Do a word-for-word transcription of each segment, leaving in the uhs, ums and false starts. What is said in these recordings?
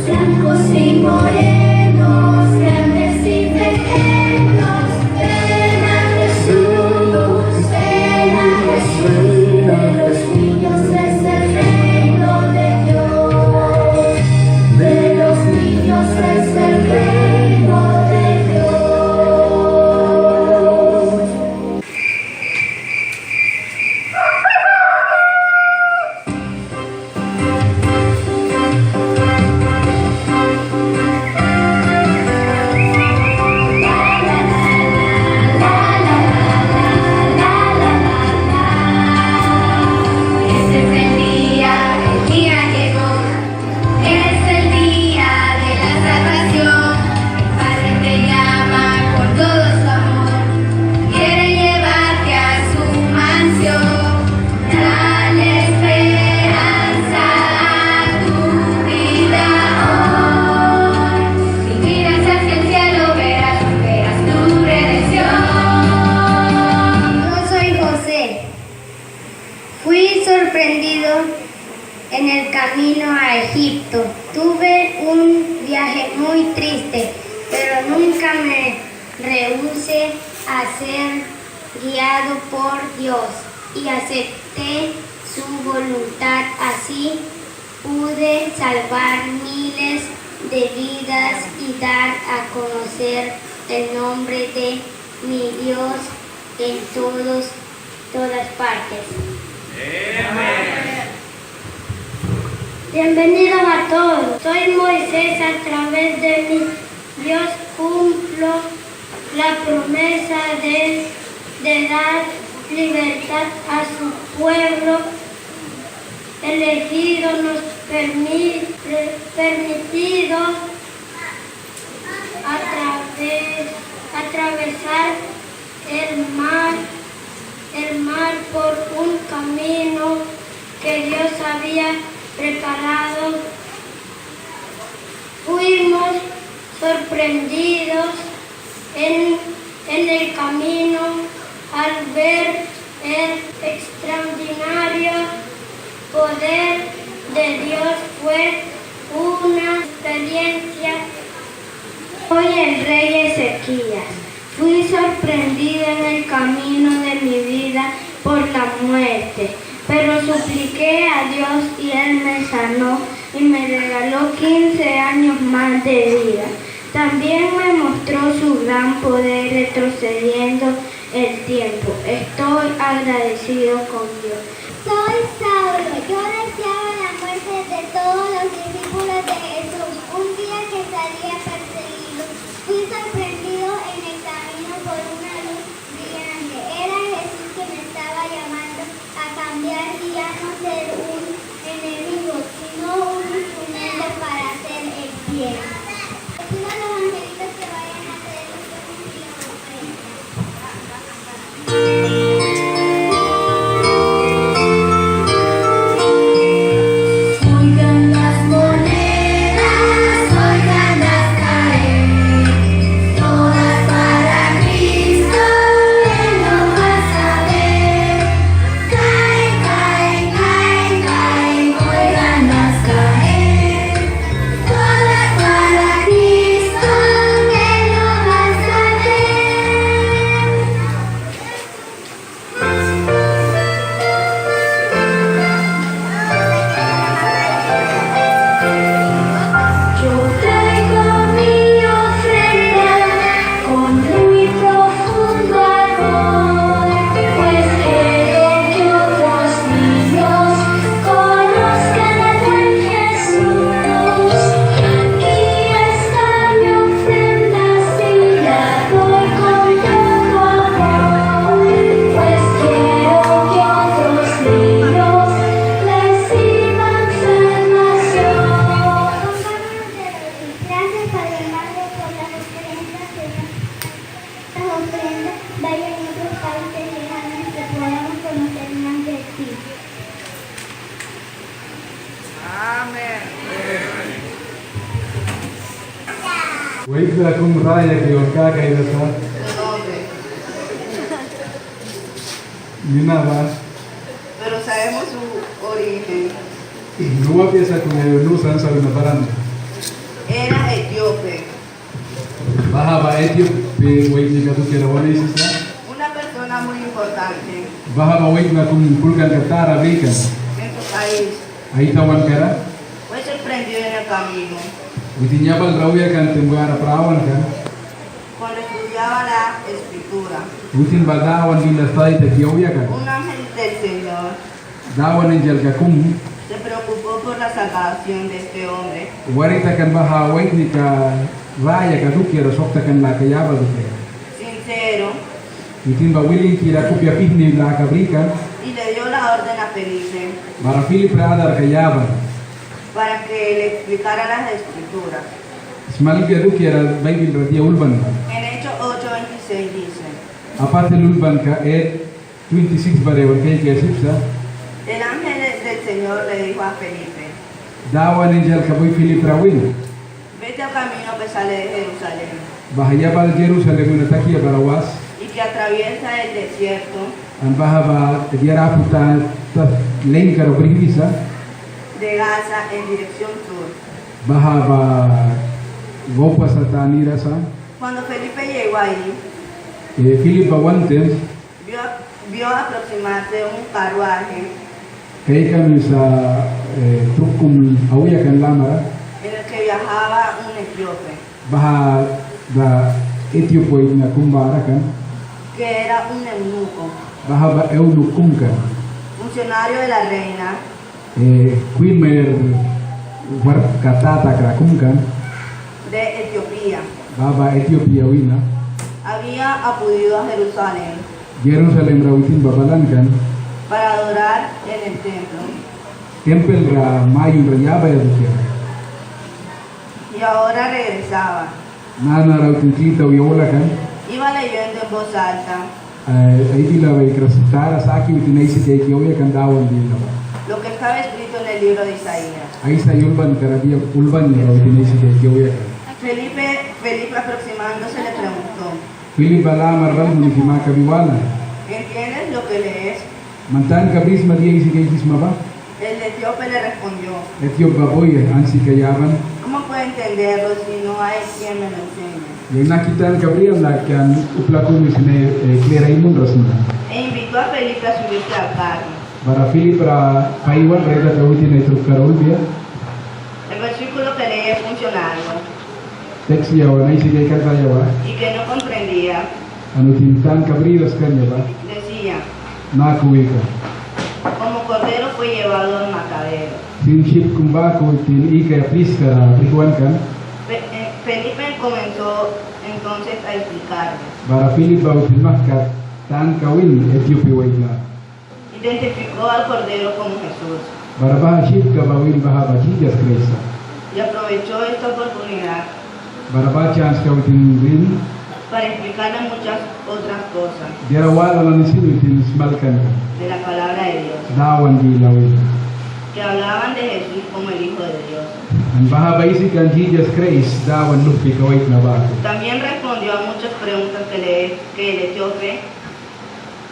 Blancos y morenos, grandes y pequeños, ven a Jesús, ven a Jesús. De los niños es el reino de Dios, de los niños es el reino de Dios. Este es el día, el día llegó. Es el día de la salvación. El Padre te llama con todo su amor. Quiere llevarte a su mansión. Dale esperanza a tu vida hoy. Si miras hacia el cielo, verás, verás tu redención. Yo soy José. Fui sorprendido en el camino a Egipto. Tuve un viaje muy triste, pero nunca me rehusé a ser guiado por Dios y acepté su voluntad. Así pude salvar miles de vidas y dar a conocer el nombre de mi Dios en todos, todas partes. Amén. Bienvenidos a todos. Soy Moisés. A través de mi Dios cumplo la promesa de, de dar libertad a su pueblo elegido. Nos permi-, pre-, permitido a través, atravesar el mar, el mar por un camino que Dios había preparado. Fuimos sorprendidos en, en el camino al ver el extraordinario poder de Dios. Fue una experiencia. Soy el rey Ezequías. Fui sorprendido en el camino de mi vida por la muerte, pero supliqué a Dios y Él me sanó y me regaló quince años más de vida. También me mostró su gran poder retrocediendo el tiempo. Estoy agradecido con Dios. Soy Saulo. Yo deseaba la muerte de todos los discípulos de Jesús. Un día que salía perseguido, fui sorprendido en el camino por una luz brillante. Era Jesús que me estaba llamando a cambiar y ya no ser un enemigo, sino un instrumento para hacer el bien. Le pido a los angelitos que vayan a hacer el bien. Oigan las monedas, oigan las caer, todas para Cristo, Él lo va a saber. Cae, cae, cae, cae, oigan las caer, todas para Cristo, Él lo va a saber. Yo traigo mi ofrenda con muy profundo amor, pues quiero que otros niños conozcan al buen Jesús. Aquí está mi ofrenda, si la doy con todo amor, pues quiero que otros niños reciban salvación. Gracias, Padre amado, por las ofrendas que nos has ofrendado. Vaya en otros países lejanos que podamos conocer más de ti. Amén. Waitla kum raya ki wan kakaia sa. Nina ba. Pero sabemos su origen. Nu apia sakuna yu nu san sa wina baranda. Era etíope. Baha ba etíope waitnika dukiara wan aisisa. Una persona muy importante. Baha ba waitna kum kulkanka tara bri kan. En su país. Ai tawankara. Fue sorprendido en el camino. Witin yabalra auya kan taim bara prawan kan. Cuando estudiaba la escritura. Witin ba Dawan bila stadi taki auya kan. Un ángel del Señor. Dawan ingialka kum. Se preocupó por la salvación de este hombre. Wari takan baha waitnika rayaka dukiara, swak takan laka yaba dukiara. Sincero. Witin ba wilinkira kupia pihni laka bri kan. Y le dio la orden a Felipe. Bara Filipra adarka yaban. Para que le explicara las escrituras. Smalkbia dukiara Baibilra dia ulban ba. En Hechos ocho veintiséis dice. Apostel ulbanka eight twenty-six bara yawan kaikaia sip sa. El ángel del Señor le dijo a Felipe. Dawan ingialka bui Filipra win. Vete al camino que sale de Jerusalén. Baha yabal Jerusalem wina taki bara was. Y que atraviesa el desierto. An baha ba diara apu ta, ta lainkara brihwisa. De Gaza en dirección sur. Baha ba waupa sa tanira sa. Cuando Felipe llegó ahí. Eh, Filip ba wan taim. Vio, vio aproximarse un carruaje. Kaikan wisa, eh, truk kum auya kan lamara. En el que viajaba un etíope. Baha ba etíope waitna kum bara kan. Que era un eunuco. Baha ba eunuco kum kan. Funcionario de la reina. Eh, kwin mayor warkka tatakra kum kan. De Etiopía. Baha ba Etiopía wina. Había acudido a Jerusalén. Jerusalemra witin ba balan kan. Para adorar en el templo. Tempelra mayunra yabaia dukiara. Y ahora regresaba. Nanara witin kli tawi aula kan. Iba leyendo en voz alta. Ai, ai bila ba ikras tara saki witin aisi kaiki auya kan Dawan bila ba. Lo que estaba escrito en el libro de Isaías. Aisaya ulbankara dia ulban ba witin aisi kaiki auya kan. Felipe, Felipe aproximándose le preguntó. Filip ba lamara bal muniki makabi wala. ¿Entiendes lo que lees? Man tanka brisma dia aisi kaikisma ba? El etíope le respondió. Etíope ba bui ansika yaban. ¿Cómo puedo entenderlo si no hay quien me lo enseñe? Yang nahki tanka briamna kan upla kumi sin, eh, klir ai munras sna. E invitó a Felipe a subirse al carro. Bara Filipra paiwan ra, kat witin ai trukkara ulbia. El versículo que leí es funcionario. Teks yawan aisi kaikan tara yawan. Y que no comprendía. An witin tanka briras kan yawan. Decía. Naku wika. Como cordero fue llevado al matadero. Sin syip kum baku witin ikaia priskara brihwan kan. Fe-, eh, Felipe comenzó entonces a explicarle. Bara Filip ba witin mahka tanka win Etiopia waitna. Identificó al cordero como Jesús. Bara baha syipka ba win baha ba Jisas Kraist sa. Y aprovechó esta oportunidad. Bara baha sanska witin brin. Para explicarle muchas otras cosas. Diara wala nani sin witin smalkanka. De la palabra de Dios. Dawan bila win. Que hablaban de Jesús como el Hijo de Dios. An baha ba aisi kan Jisas Kraist Dawan luhpika waitna baku. También respondió a muchas preguntas que le, que el etíope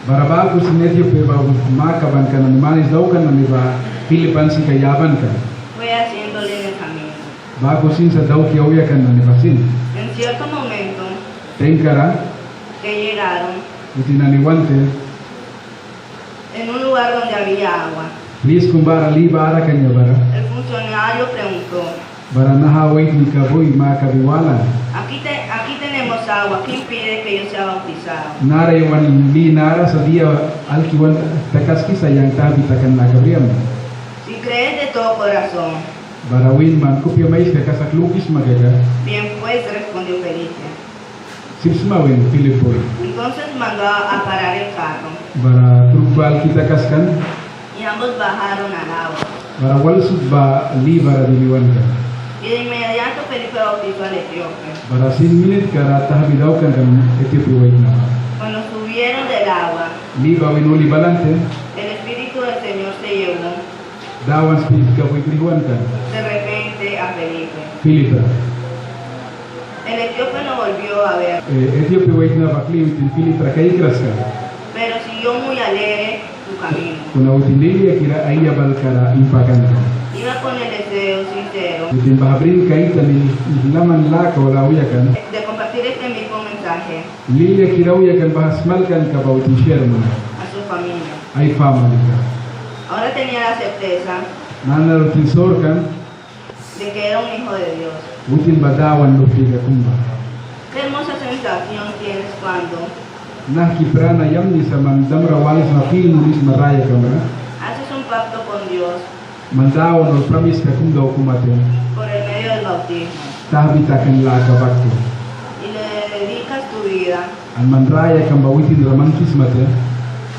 Bara baku sin Etiopia ba makabanka nani, manis daukan nani ba Filip ansika yabanka. Fue haciéndole en el camino. Baku sin sa dauki auya kan nani ba sin. En cierto momento, taimkara, que llegaron, witin nani wan taim, en un lugar donde había agua. Plis kum bara li bara kan ya bara. El funcionario preguntó. Bara naha waitnika bui makabi walan. Aquí te-, aquí tenemos agua, ¿quién pide que yo sea bautizado? Nara yawan li nara sa, dia alki wan takaskisa yang tahbi takan laka briamna. Si crees de todo corazón. Bara win man kupia maiska kasak lukisma kaka. Bien pues, respondió Felipe. Sip sma win Filip bui. Entonces mandó a, a parar el carro. Bara truk ba alki takaskan. Y ambos bajaron al agua. Bara wal sut ba li bara dibi wan kan. Y de inmediato Felipe bautizó al etíope. Bara sin minitkara tahbi daukan kan Etiopia waitna ba. Cuando subieron del agua, li ba wina uli balan taim, el Espíritu del Señor se llevó Dawan Spiritka bui brihwan kan. De repente a Felipe. Filipra. El etíope no volvió a ver. Eh, Etiopia waitna ba kli witin Filipra kaikras kan. Pero siguió muy alegre su camino. Kuna witin liliakira ai yabalkara impakan kan. Iba con el deseo Deseo sincero. Witin baha brin kaita nani laman laka wal auya kan. De compartir este mismo mensaje. Liliakira auya kan baha smalkanka ba witin share munaia. A su familia. Ai familika. Ahora tenía la certeza. Nanara witin saurkan. De que era un hijo de Dios. Witin ba Dawan luhpika kum ba. Qué hermosa sensación tienes cuando. Nahki prana yamni sa man damra walisma, fil munisma rayakam ra. Haces un pacto con Dios. Man Dawan wal pramiska kum daukaia taim. Por el medio del bautismo. Tahbi takan laka bak kum. Y le dedicas tu vida. An man rayakam ba witin ra mangkisma taim.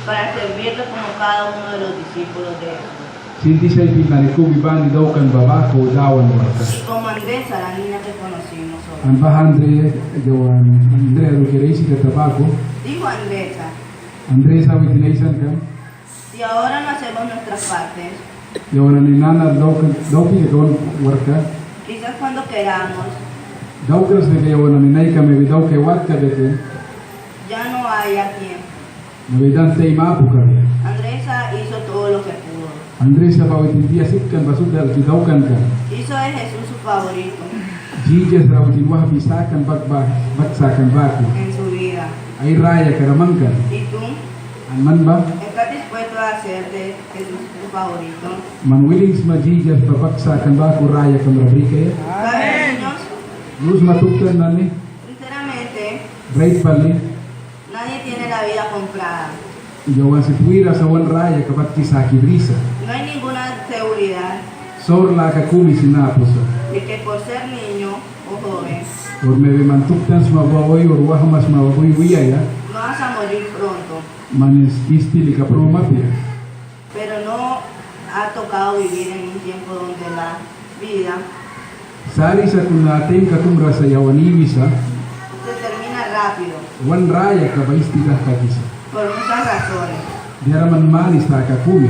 Para servirle como cada uno de los discípulos de Jesús. Sintis ai fil nani kumi bani daukan ba baku Dawan warkka. Y como Andrés Sarañaga que conocimos hoy. An baha Andrés, yawan Andrés dukiara aisi kata baku. Dijo Andrés. Andrés witin aisan kan. Si ahora no hacemos nuestras partes. Yawan nani nanara daukan, daukbia kan warkka. Quizás cuando queramos. Daukras de que yawan nani naika maybe daukaia watka de que. Ya no haya tiempo. Nabi dan taim apu kabia. Andrés hizo todo lo que pudo. Andrés ba witin dia sip kan ba sut ra witin daukan kan. Hizo de Jesús su favorito. Jisas ra witin wahbi sakan bak, bak sakan baku. En su vida. Ai rayaka ra mangkan. ¿Y tú? An man ba. ¿Estás dispuesto a hacer de Jesús tu favorito? Man wilin sma Jisas ba bak sakan baku rayakam ra brikaia? ¿Saben, niños? Yus ma tuktan nani. Sinceramente. Rait pali. Nadie tiene la vida comprada. Yawan sip wira sa wan rayaka bak saki brisa. No hay ninguna seguridad. Saura laka kumi sin apu sa. De que por ser niño o joven. Or maybe man tuktan sma ba wi or wahma sma ba wi wiaia. No vas a morir pronto. Man isti lika pruamapia. Pero no ha tocado vivir en un tiempo donde la vida. Sari sakuna taimka kum ra sa yawan iwisa. Se termina rápido. Wan rayaka ba isti dahkakisa. Por muchas razones. Diara man mani saka kumi.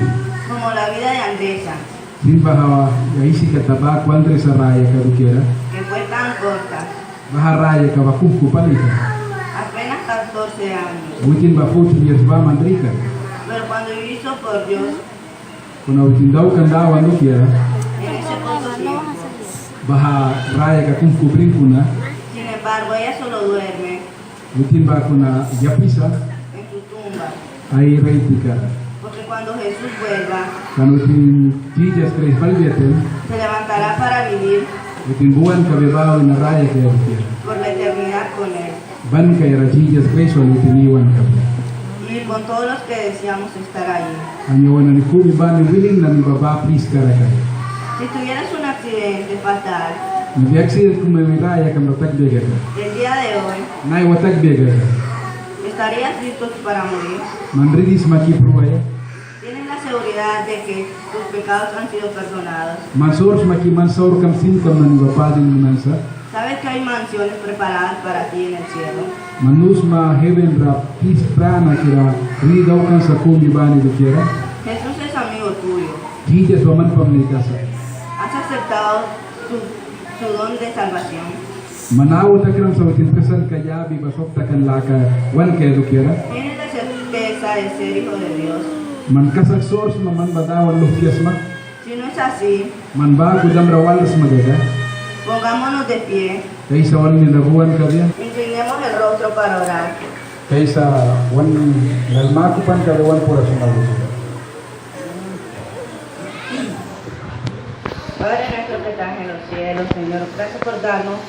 Como la vida de Andrés. Sin baha aisi kata baku Andrés rayaka dukiara. Que fue tan corta. Baha rayaka ba kuhku pali kan. Apenas catorce años. Witin ba fourteen years ba mandri kan. Pero cuando lo hizo por Dios. Kuna witin daukan Dawan dukiara. En ese poco tiempo. Baha rayaka kuhku brin kuna. Sin embargo, ella solo duerme. Witin ba kuna yapisa. En su tumba. Ai raitika ra. Porque cuando Jesús vuelva. Kan witin Jisas Kraist balbia taim. Se levantará para vivir. Witin buan kabia ba wina rayakaia dukiara. Por la eternidad con él. Ban kaiara Jisas Kraist wal witin iwan kabia. Y con todos los que deseamos estar allí. An yawan nani kumi bani wilin nani ba ba pliskara kaia. Si tuvieras un accidente fatal. Nabi aksident kum mai rayakam ra takbia kaka. El día de hoy. Naiwa takbia kaka. ¿Estarías listo para morir? Man ridi sma ki pruaia. ¿Tienes la seguridad de que tus pecados han sido perdonados? Man saur sma ki man saurkam sinkam nani ba padin munan sa. ¿Sabes que hay mansiones preparadas para ti en el cielo? Man nu sma heven ra pis pranakira ridi daukan sa kumi bani dukiara. Jesús es amigo tuyo. Jisas ba man pamnika sa. ¿Has aceptado su, su don de salvación? Man awa takram sa witin prisantka yabi ba swap takan laka wan kaia dukiara. ¿Tienes la certeza de ser hijo de Dios? Man kasak saur sma man ba Dawan luhpia sma. Si no es así, man baku dam ra walras sma kaka. Pongámonos de pie. Kaisa wan ninra buan kabia. Inclinemos el rostro para orar. Kaisa wan nalma kupan kabia wan pura sma kabia. Padre nuestro que estás en los cielos, Señor, gracias por darnos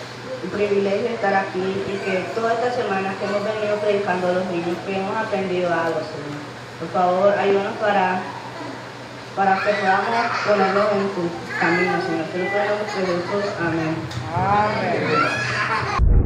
el privilegio de estar aquí y que toda esta semana que hemos venido predicando a los niños, que hemos aprendido algo, Señor. Por favor, ayúdanos para, para que podamos ponernos en tu camino, Señor. Te lo pedimos en Jesús. Amén. Amén.